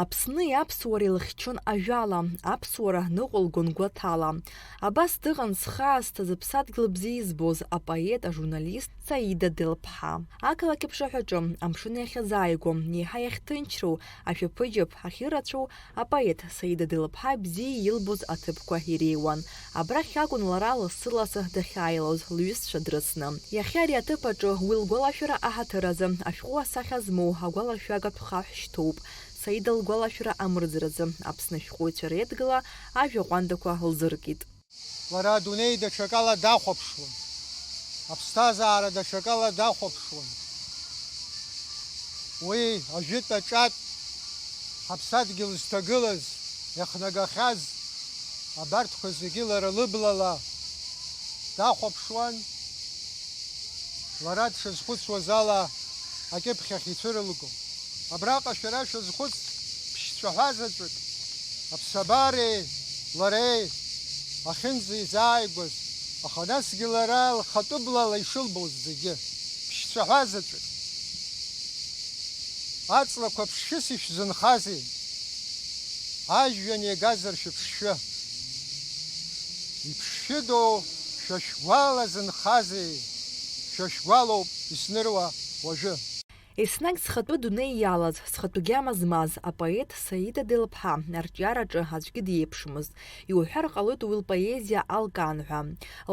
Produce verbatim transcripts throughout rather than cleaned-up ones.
Аԥсни аԥсуареи лыхьчон ажәала, аԥсуара ныҟәылгон гәаҭала. Абас дыҟан зхы аасҭа зыԥсадгьыл бзиа избоз апоет, ажурналист Саида Делԥҳа. Ақалақь аԥшаҳәаҿы, амшын иахьазааигәоу, еиҳа иахьҭынчроу, ашәаԥыџьаԥ ахьырацәоу, апоет Саида Делԥҳа бзиа илбоз аҭыԥқәа иреиуан. Абрахь акәын лара лассы-лассы дахьааилоз лҩызцәа дрыцны. Иахьа ари аҭыԥ аҿы уи лгәалашәара аҳаҭыр азы ашәҟәы асахьа змоу агәалашәагатә хаҳә шьҭоуп. Саида лгәалашәара амырӡразы Аԥсны ашәҟәыҩҩцәа реидгыла ажәа ҟәандақәа лзыркит. Лара адунеи даҽакала дахәаԥшуан, аԥсҭазаара даҽакала дахәаԥшуан. Уи ажәытә аҿатә ҳаԥсадгьыл зҭагылаз, иахнагахьаз абарҭқәа зегьы лара лыблала дахәаԥшуан. Лара дшазхәыцуаз ала акьыԥхь ахь ицәырылго. Абраҟа шәара шәазхәыц, ԥшьцәаҳәа заҵәык, аԥсабареи лареи ахьынӡаизааигәаз, аха насгьы лара лхатәы блала ишылбоз зегьы, ԥшьцәаҳәа заҵәык. Аҵлақәа ԥшшьыс ишәзынхазеи? Ажәҩан иагазар шәыԥшшәы. Иԥшшәыдоу шәа шәгәала зынхазеи? Шәа шәгәалоуп исныруа уажәы. Еснагь зхатәы дунеи иалаз, зхатәы гьама змаз апоет Саида Делԥҳа арҿиараҿы аӡәгьы диеиԥшымызт. Иуҳәар ҟалоит уи лпоезиа алкаан ҳәа.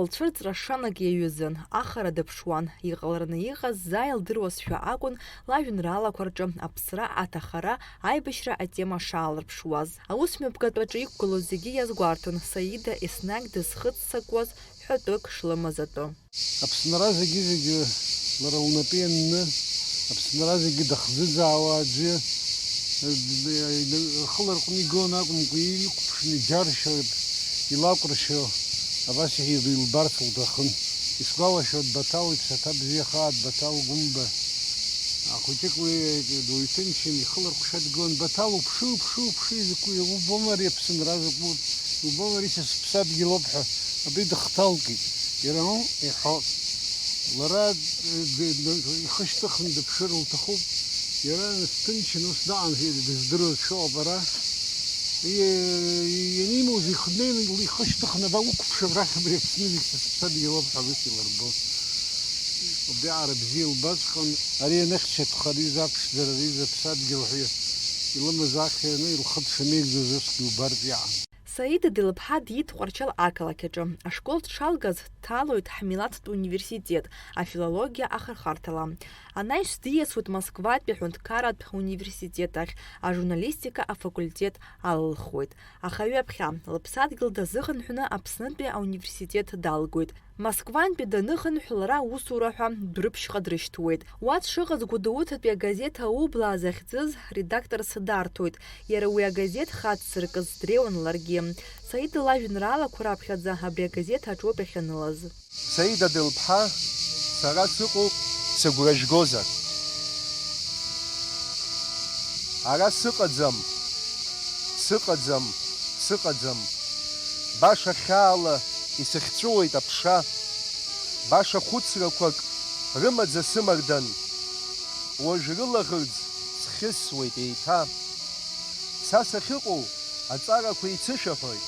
Лцәырҵра шанак иаҩызан, ахара дыԥшуан, иҟалараны иҟаз заа илдыруазшәа акәын лажәеинраалақәа рҿы аԥсра аҭахара, аибашьра атема шаалырԥшуаз. Аус мҩаԥгатәаҿы иқәгылоз зегьы иазгәарҭон, Саида еснагь дызхыццакуаз ҳәатәык шлымаз атәы. Аԥсынра зегьы-зегьы лара лнапы ианны, Аԥсынра зегьы дахӡыӡаауа аӡәы, рхы ларҟәны игон акәымкәа, иқәԥшны иџьаршьоит, илакәыршьо, абас илбарц лҭахын. Исгәалашәоит Баҭал иԥсаҭа бзиахааит, Баҭал Гәымба. Ахәыҷык уи дуаҩ ҭынчын, ихы ларҟәшәа дгон. Баҭал, уԥшы, уԥшы, уԥшы, изакәи, убома ари Аԥсынра закәу, убома ари са сыԥсадгьыл ауп ҳәа абри дыхҭалкит. Иара, ыы, иҳәо, лара, ыы, ды-, ды-, ихы шьҭыхны дыԥшыр лҭахуп. Иара ҭынчын, ус даан, ҳәа дыздыруаз шәоуп ара. И-, ианимуз ихы днеины ихы шьҭыхны, ва, уқәԥшы абрахь, абри Аԥсны зегь са сыԥсадгьыл ауп ҳәа ус илырбон. Убриаҟара бзиа илбаҵәҟьон, ари анахьчатәха, ари изы аԥшӡара, ари изы аԥсадгьыл ҳәа илымаз ахьҭа ианы, илхы дшамеигӡоз усгьы убартә иаан. Саида Делԥҳа диит Тҟәарчал ақалақь аҿы. Ашкол дшалгаз дҭалоит ҳмилаҭтә университет, афилологиа ахырхарҭала. Анаҩс диасуеит Москватәи аҳәынҭқарратә университет ахь, ажурналистика афакультет алылхуеит. Аха ҩаԥхьа, лыԥсадгьыл дазыхынҳәны Аԥснытәи ауниверситет далгоит. Москвантәи даныхынҳә, лара аусура ҳәа Дәрыԥшьҟа дрышьҭуеит. Уа дшыҟаз Гәдоуҭатәи агазеҭ Аублаа захьӡыз редакторс дарҭоит. Иара уи агазеҭ хаццыркыз дреиуан ларгьы. Саида лажәеинраалақәа раԥхьаӡа абри агазеҭ аҿоуп иахьанылаз. Саида Делԥҳа, сара сыҟоуп, сыгәра жәгозар. Ара сыҟаӡам, сыҟаӡам, сыҟаӡам. Баша хьаала исыхьҵәыуоит аԥша. Баша хәыцрақәак рымаӡа сымардан. Уажә рылаӷырӡ схьысуеит еиҭа. Са сахьыҟоу аҵарақәа еицышәаҳәоит.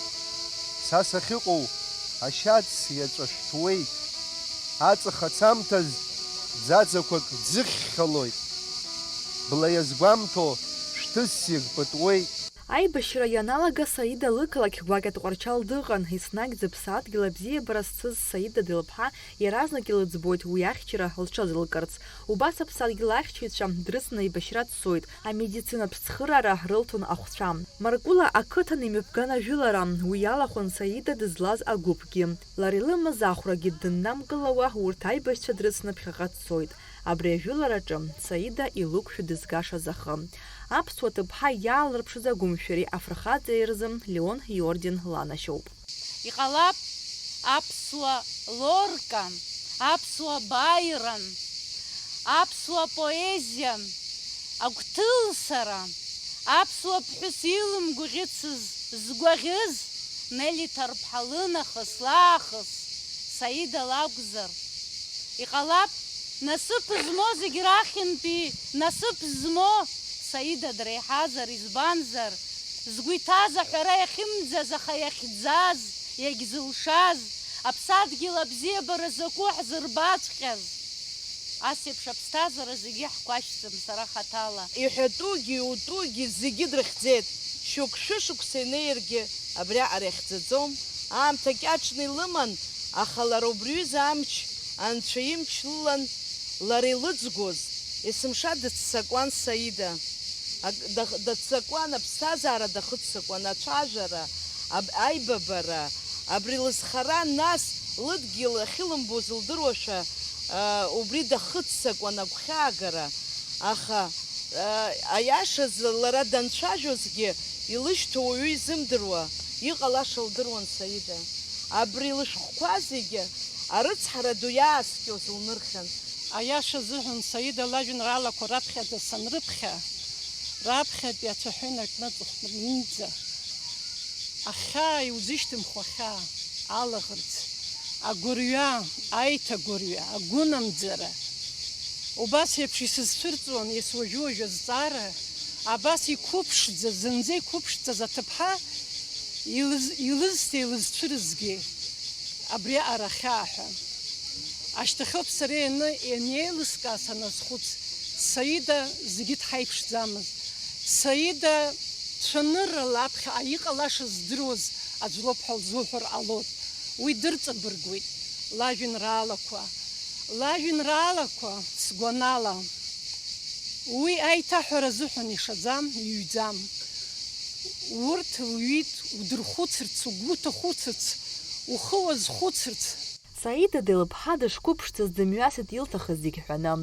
Са сахьыҟоу ашьац иаҵәа шәҭуеит. Аҵх ацамҭаз ӡаӡақәак ӡыхьхьалоит. Бла иазгәамҭо шәҭы ссирбытуеит. Аибашьра ианалага Саида лықалақь гәакьа Тҟәарчал дыҟан, еснагь зыԥсадгьыл абзиабара зцыз Саида Делԥҳа иаразнак илыӡбоит уи ахьчара лҽазылкырц. Убас аԥсадгьыл ахьчаҩцәа дрыцны аибашьра дцоит, амедицинатә цхыраара рылҭон ахәцәа. Маркула ақыҭан имҩаԥган ажәылара, уи иалахәын Саида дызлаз агәыԥгьы. Лара илымаз ахәрагьы дыннамкылауа, урҭ аибашьцәа дрыцны ԥхьаҟа дцоит. Абри ажәылараҿы Саида илықәшәо дызгашаз ахы. Аԥсуа ҭыԥҳа иаалырԥшыз агәымшәареи афырхаҵареи рзы Леон иорден ланашьоуп. Иҟалап аԥсуа Лорка, аԥсуа Байрон, аԥсуа поезиа, агәҭылсара, аԥсуа ԥҳәыс илымгәаӷьыцыз згәаӷьыз, Нели Ҭарԥҳа лынахыс лаахыс Саида лакәзар. Иҟалап, насыԥ змоу зегь рахьынтәи насыԥ змоу Саида дреиҳазар, избанзар, згәы иҭаз аҳәара иахьымӡаз, аха иахьӡаз, иагьзылшаз, аԥсадгьыл абзиабара закәу ҳзырбаҵәҟьаз. Ас еиԥш аԥсҭазаара зегьы ҳгәашьӡом сара хаҭала. Иҳәатәугьы иутәугьы зегьы дрыхьӡеит. Шьоук шәышықәса инеиргьы абриаҟара ихьӡаӡом. Аамҭа кьаҿны илыман, аха лара убри ҩыза амч, анцәа имч лылан, лара илыӡгоз, есымша дыццакуан Саида. Ак-, дах-, дыццакуан, аԥсҭазаара дахыццакуан, ацәажәара, аб-, аибабара, абри лызхара, нас лыдгьыл ахьылымбоз лдыруашәа, а, убри дахыццакуан агәхьаагара. Аха, а, аиашаз лара данцәажәозгьы, илышьҭоу уаҩы изымдыруа, иҟалаша лдыруан Саида. Абри лышәҟәқәа зегьы арыцҳара ду иааскьоз лнырхьан. Аиаша азыҳәан, Саида лажәеинраалақәа раԥхьаӡа санрыԥхьа, раԥхьатәи ацәаҳәа инаркны аҵыхәтәанынӡа, ахьаа иузышьҭымхуа ахьаа, алаӷырӡ, агәырҩа, аиҭагәырҩа, агәынамӡара, убас еиԥш исызцәырҵуан ес уажәы-уажәы азҵаара, абас иқәыԥшӡа, зынӡа иқәыԥшӡаз аҭыԥҳа илыз-, илызҭеи илызцәырызгеи абриаҟара ахьаа ҳәа. Ашьҭахьоуп сара ианы ианеилыскаа саназхәыц, Саида зегьы дҳаиԥшӡамызт. Саида цәаныррала аԥхьаҟа иҟалаша здыруаз аӡә лоуп ҳәа лзуҳәар ҟалоит. Уи дырҵабыргуеит лажәеинраалақәа. Лажәеинраалақәа, сгәанала, уи аиҭаҳәара азыҳәан ишаӡам, иҩӡам. Урҭ лҩит удырхәыцырц, угәы уҭахәыцырц, ухы уазхәыцырц. Саида Делыԥҳа дышқәыԥшӡаз дымҩасит илҭахыз зегь ҳәаны.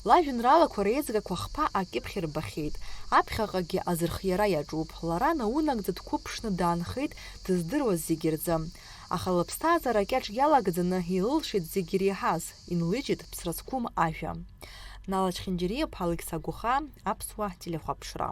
Лажәеинраалақәа реизгақәа хԥа акьыԥхь рбахьеит. Аԥхьаҟагьы азырхиара иаҿуп. Лара наунагӡа дқәыԥшны даанхеит дыздыруаз зегь рзы. Аха лыԥсҭазаара кьаҿ иалагӡаны илылшеит зегь иреиҳаз, инлыжьит ԥсра зқәым ажәа. Нала Чхинџьариа-ԥҳа Алықьса Гәыхаа, Аԥсуа телехәаԥшра.